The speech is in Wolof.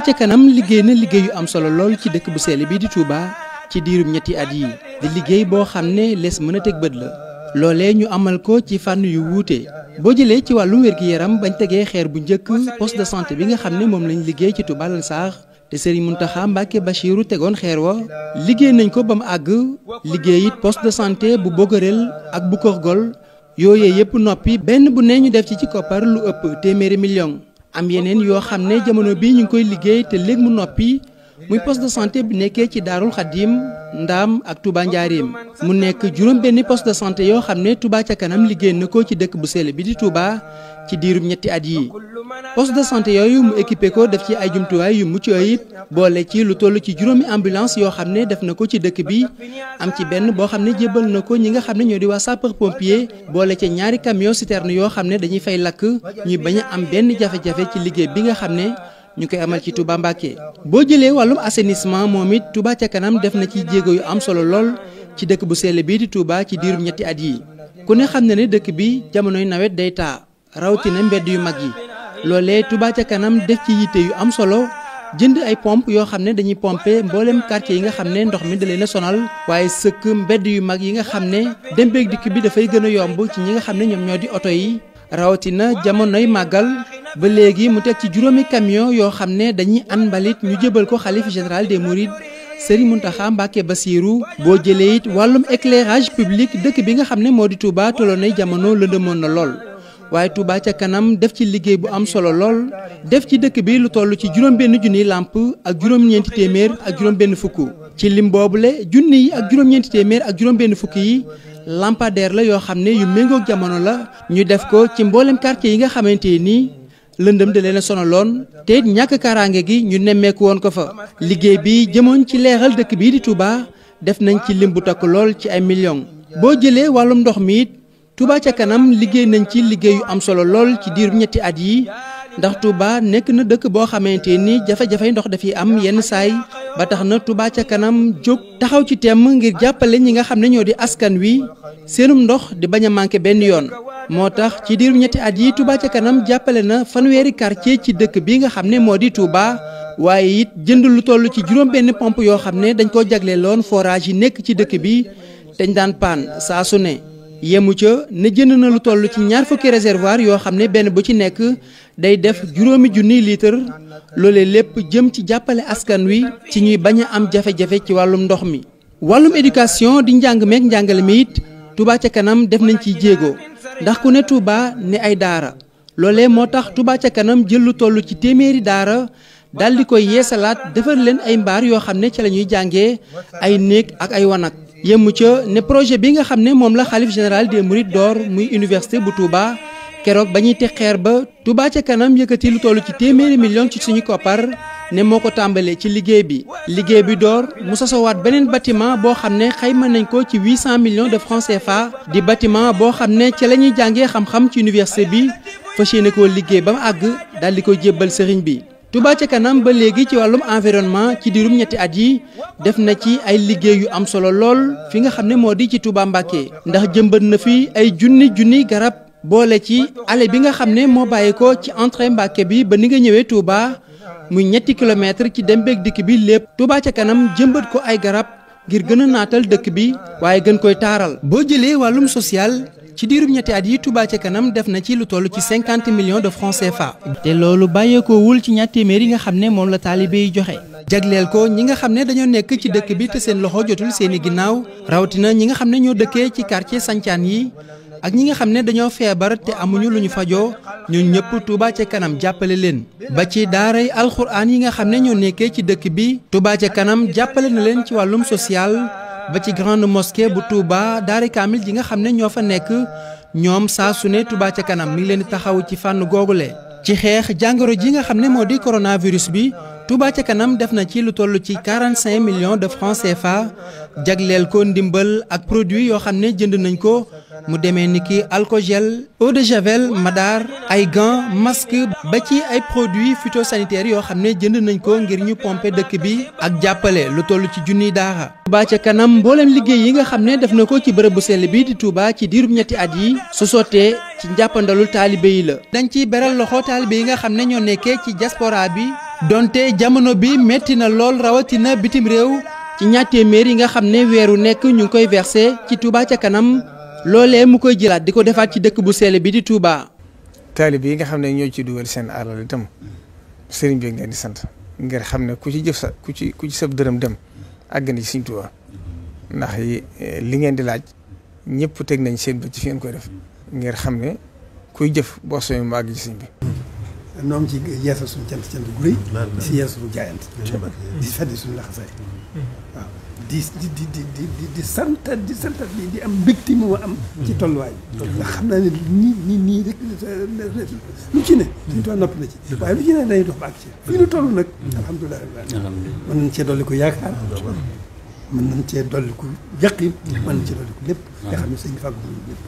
Touba ca kanam liggéey na liggéey yu am solo lool ci dëkk bu sell bi di Touba ci diirum ñetti at yi di liggéey boo xam ne lees mën a teg bët la loolee ñu amal ko ci fànn yu wuute boo jëlee ci wàllum wér-gi-yaram bañ tegee xeer bu njëkk poste de santé bi nga xam ne moom lañ liggéey ci Touba Lansar te Serigne Mountakha Mbacké Bachirou tegoon xeer wa liggéey nañ ko ba mu àgg liggéey it poste de santé bu Bogarel ak bu Korgol yooyee yëpp noppi benn bu ne ñu def ci koppar lu ëpp téeméeri million am yeneen yoo xam ne jamono bi ñu ngi koy liggéey te léegi mu noppi muy poste de santé bi nekkee ci Daarul Xadim Ndaam ak Touba Njaareem mu nekk juróom benn poste de santé yoo xam ne Touba ca kanam liggéey na ko ci dëkk bu sell bi di Touba ci diirum ñetti at yi poste de santé yooyu mu équipé ko def ci ay jumtuwaay yu mucc ayib boole ci lu toll ci juróomi ambulance yoo xam ne def na ko ci dëkk bi am ci benn boo xam ne jébbal na ko ñi nga xam ne ñoo di waa sapeur pompier boole ci ñaari camion citerne yoo xam ne dañuy fay lakk ñuy bañ a am benn jafe-jafe ci liggéey bi nga xam ne ñu koy amal ci Touba Mbacké boo jëlee wàllum assainissement moom it Touba ca kanam def na ci jéego yu am solo lool ci dëkk bu sell bii di Touba ci diirum ñetti at yi ku ne xam na ne dëkk bi jamonoy nawet day taa rawatina mbedd yu mag yi loolee Touba ca kanam def ci yitte yu am solo jënd ay pompe yoo xam ne dañuy pomper mboolem quartier yi nga xam ne ndox mi da leen a sonal waaye sëkk mbedd yu mag yi nga xam ne dem beeg dikk bi dafay gën a yomb ci ñi nga xam ne ñoom ñoo di oto yi rawatina jamonoy màggal ba léegi mu teg ci juróomi camion yoo xam ne dañuy an mbalit ñu jëbal ko xalif général des mourides Serigne Mountakha Mbacké Bassirou boo jëlee it wàllum éclairage public dëkk bi nga xam ne moo di Touba tolloon nay jamono lëndëmoon na lool waaye Touba ca kanam def ci liggéey bu am solo lool def ci dëkk bi lu toll ci juróom-benn junniy làmp ak juróom-ñeenti téeméer ak juróom-benn fukk ci lim boobule junni yi ak juróom-ñeenti téeméer ak juróom-benn fukk yi lampadaire la yoo xam ne yu méngoog jamono la ñu def ko ci mboolem quartier yi nga xamante ni lëndëm da leen a sonaloon te it ñàkk kaaraange gi ñu nemmeeku woon ko fa liggéey bi jëmoon ci leeral dëkk bii di Touba def nañ ci lim bu takk lool ci ay millions boo jëlee wàllum ndox mi it Touba ca kanam liggéey nañ ci liggéey yu am solo lool ci diiru ñetti at yi ndax Touba nekk na dëkk boo xamante ni jafe-jafe ndox dafiy am yenn saay ba tax na Touba ca kanam jóg taxaw ci temm ngir jàppale ñi nga xam ne ñoo di askan wi seenum ndox di bañ a manqué benn yoon moo tax ci diiru ñetti at yi Touba ca kanam jàppale na fanweeri quartier ci dëkk bi nga xam ne moo di Touba waaye it jënd lu toll ci juróom benn pompe yoo xam ne dañ koo jagleeloon forage yi nekk ci dëkk bi dañ daan paan saa su ne yemu ca ne jënd na lu toll ci ñaar fukki réservoir yoo xam ne benn bu ci nekk day def juróomi junniy litre loolee lépp jëm ci jàppale askan wi ci ñuy bañ a am jafe-jafe ci wàllum ndox mi. wàllum éducation di njàng meek njàngale mi it Touba ca kanam def nañ ciy jéego ndax ku ne Touba ne ay daara loolee moo tax Touba ca kanam jël lu toll ci téeméeri daara daal di koy yeesalaat defar leen ay mbaar yoo xam ne ci la ñuy jàngee ay néeg ak ay wanag. yemu ca ne projet bi nga xam ne moom la xalif général des mourides door muy université bu Touba keroog ba ñuy teg xeer ba Touba ca kanam yëkkati lu toll ci téeméeri million ci suñu koppar ne moo ko tàmbalee ci liggéey bi door mu sosowaat beneen bâtiment boo xam ne xayma nañ ko ci 800 millions de francs CFA di bâtiment boo xam ne ca la ñuy jàngee xam-xam ci université bi fas yéene koo liggéey ba mu àgg daal di koy jébbal sëriñ bi. Touba ca kanam ba léegi ci wàllum environnement ci diirum ñetti at yi def na ci ay liggéey yu am solo lool fi nga xam ne moo di ci Touba Mbacké ndax jëmbat na fi ay junni garab boole ci allée bi nga xam ne moo bàyyi ko ci entrée Mbacké bi ba ni nga ñëwee Touba muy ñetti kilomètre ci dem beeg dikk bi lépp Touba ca kanam jëmbat ko ay garab ngir gën a naatal dëkk bi waaye gën koy taaral. boo jëlee wàllum social ci diirum ñetti at yi Touba ca kanam def na ci lu toll ci 50 millions de francs CFA. te loolu bàyyeekoowul ci ñaar téeméer yi nga xam ne moom la taalibe yi joxe. jagleel ko ñi nga xam ne dañoo nekk ci dëkk bi te seen loxo jotul seeni ginnaaw rawatina ñi nga xam ne ñoo dëkkee ci quartier sancaan yi ak ñi nga xam ne dañoo feebar te amuñu lu ñu fajoo ñun ñëpp Touba ca kanam jàppale leen. ba ci daaray alxuraan yi nga xam ne ñoo nekkee ci dëkk bi Touba ca kanam jàppale na leen ci wàllum social. ba ci grande mosquée bu Touba daara kaamil ji nga xam ne ñoo fa nekk ñoom saa su ne Touba ca kanam mi ngi leen di taxaw ci fànn googule ci xeex jàngoro ji nga xam ne moo di coronavirus bi Touba ca kanam def na ci lu toll ci 45 millions de francs CFA jagleel ko ndimbal ak produit yoo xam ne jënd nañ ko mu demee ni ki alcogel eau de javel madar ay gants masque ba ci ay produits phytosanitaires yoo xam ne jënd nañ ko ngir ñu pomper dëkk bi ak jàppale lu toll ci junniy daara. Touba ca kanam mboolem liggéey yi nga xam ne def na ko ci bërëb bu sell bi di Touba ci diirub ñetti at yi su sottee ci njàppandalul taalibe yi la. dañ ciy beral loxo taalibe yi nga xam ne ñoo nekkee ci diaspora bi donte jamono bi metti na lool rawatina bitim réew ci ñaar téeméer yi nga xam ne weeru nekk ñu ngi koy versé ci Touba ca kanam loolee mu koy jëlaat di ko defaat ci dëkk bu sell bi di Touba. taalib yi nga xam ne ñoo ci dugal seen alal itam sëriñ bi ngeen di sant ngir xam ne ku ci jëf sa ku ci sab dërëm dem àgg na ci Sëriñ Touba ndax li ngeen di laaj ñëpp teg nañ seen bët ci fi ngeen koy def ngir xam ne kuy jëf boo soobee mu àgg ci sëriñ bi. noom ci yeesal suñu cant gu rëy di si yeesal suñu jaayante di feddi suñu laxasaay waaw di santat di am mbégte mu am ci tolluwaay bi ndax xam naa ne nii rek lu ci ne suñu tool noppi na ci waaye lu ci ne dañuy dox ba ak ci fii nu toll nag alhamdulilah mën nañ cee dolli ko yaakaar mën nañ cee dolli ko yaqin mën nañ cee dolli ko lépp nga xam ne sëñ bi fàggu lépp